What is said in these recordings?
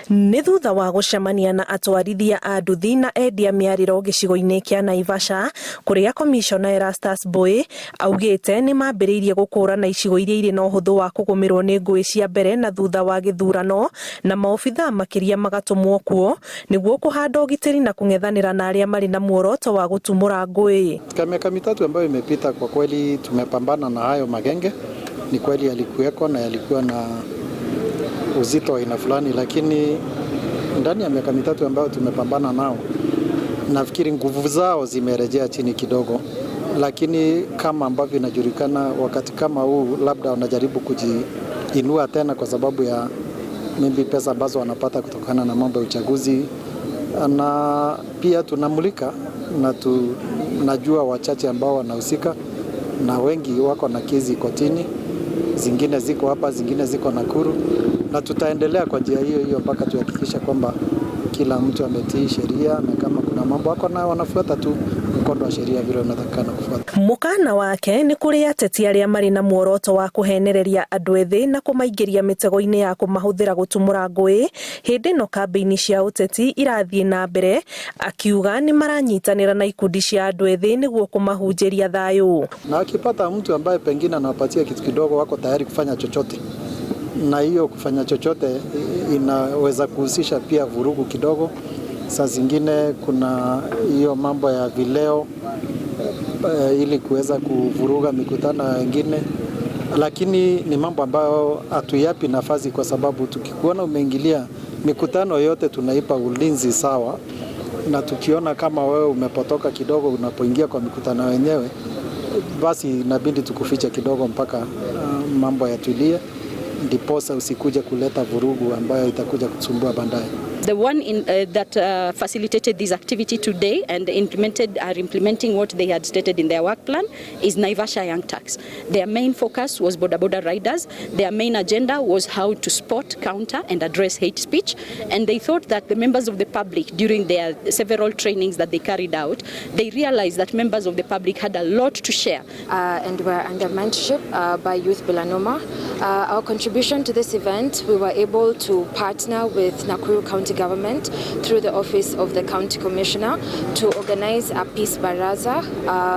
Nĩ thutha wa gũcemania na atwarithia a nduthi na endia mĩarĩro gĩcigo-inĩ kĩa Naivasha, kũrĩa Komishona Erastus Mbui augĩte nĩ mambĩrĩirie gũkũrana icigo iria irĩ na ũhũthũ wa kũgũmĩrwo nĩ ngũĩ cia mbere na thutha wa gĩthurano, na maobithaa makĩria magatũmwo kuo nĩguo kũhanda ũgitĩri na kũng'ethanĩra na arĩa marĩ na muoroto wa gũtumũra ngũĩ. Katika miaka 3 ambayo imepita, kwa kweli tumepambana na hayo magenge. Ni kweli yalikuweko na yalikuwa na uzito wa aina fulani, lakini ndani ya miaka 3 ambayo tumepambana nao, nafikiri nguvu zao zimerejea chini kidogo, lakini kama ambavyo inajulikana, wakati kama huu labda wanajaribu kujiinua tena kwa sababu ya maybe pesa ambazo wanapata kutokana na mambo ya uchaguzi, na pia tunamulika na tunajua wachache ambao wanahusika na wengi wako na kesi kotini, zingine ziko hapa, zingine ziko Nakuru, na tutaendelea kwa njia hiyo hiyo mpaka tuhakikisha kwamba kila mtu ametii sheria, na kama kuna mambo wako nayo wanafuata tu mkondo wa sheria vile unatakikana kufuata. Mũkana wake nĩ kũrĩ ateti arĩa marĩ na muoroto wa kũhenereria andũ ethĩ na kũmaingĩria mĩtego-inĩ ya kũmahũthĩra gũtumũra ngũĩ hĩndĩ ĩno kambĩini cia ũteti irathiĩ na mbere, akiuga nĩ maranyitanĩra na ikundi cia andũ ethĩ nĩguo kũmahunjĩria thayũ. Na akipata mtu ambaye pengine anawapatia kitu kidogo, wako tayari kufanya chochote, na hiyo kufanya chochote inaweza kuhusisha pia vurugu kidogo. Saa zingine kuna hiyo mambo ya vileo ili kuweza kuvuruga mikutano ya wengine, lakini ni mambo ambayo hatuyapi nafasi, kwa sababu tukikuona umeingilia mikutano yote tunaipa ulinzi sawa, na tukiona kama wewe umepotoka kidogo unapoingia kwa mikutano wenyewe, basi inabidi tukufiche kidogo mpaka mambo yatulie, ndiposa usikuje kuleta vurugu ambayo itakuja kusumbua baadaye. The one that facilitated this activity today and implemented are implementing what they had stated in their work plan is Naivasha Young Turks. Their main focus was boda boda riders. Their main agenda was how to spot, counter and address hate speech. And they thought that the members of the public, during their several trainings that they carried out, they realized that members of the public had a lot to share. And we're under mentorship by Youth Bila Noma. Our contribution to this event, we were able to partner with Nakuru County Government through the office of the County Commissioner to organize a peace baraza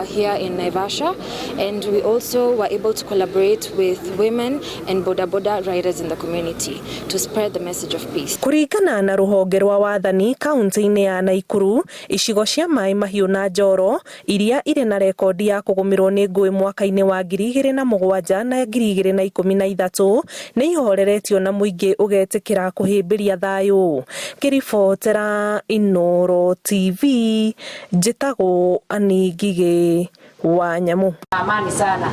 here in Naivasha, and we also were able to collaborate with women and boda boda riders in the community to spread the message of peace. Kũringana na rũhonge rwa wathani kaunti-inĩ ya Naikuru, icigo cia Maĩ Mahiũ na Njoro iria irĩ na rekondi ya kũgũmĩrwo nĩ ngũĩ mwaka-inĩ wa 2007 na 2013 nĩ ihoreretio na mũingĩ ũgetĩkĩra kũhĩmbĩria thayũ. Ngĩribotera Inooro TV, njĩtagwo Annie Ngigĩ wa Nyamu. Amani sana.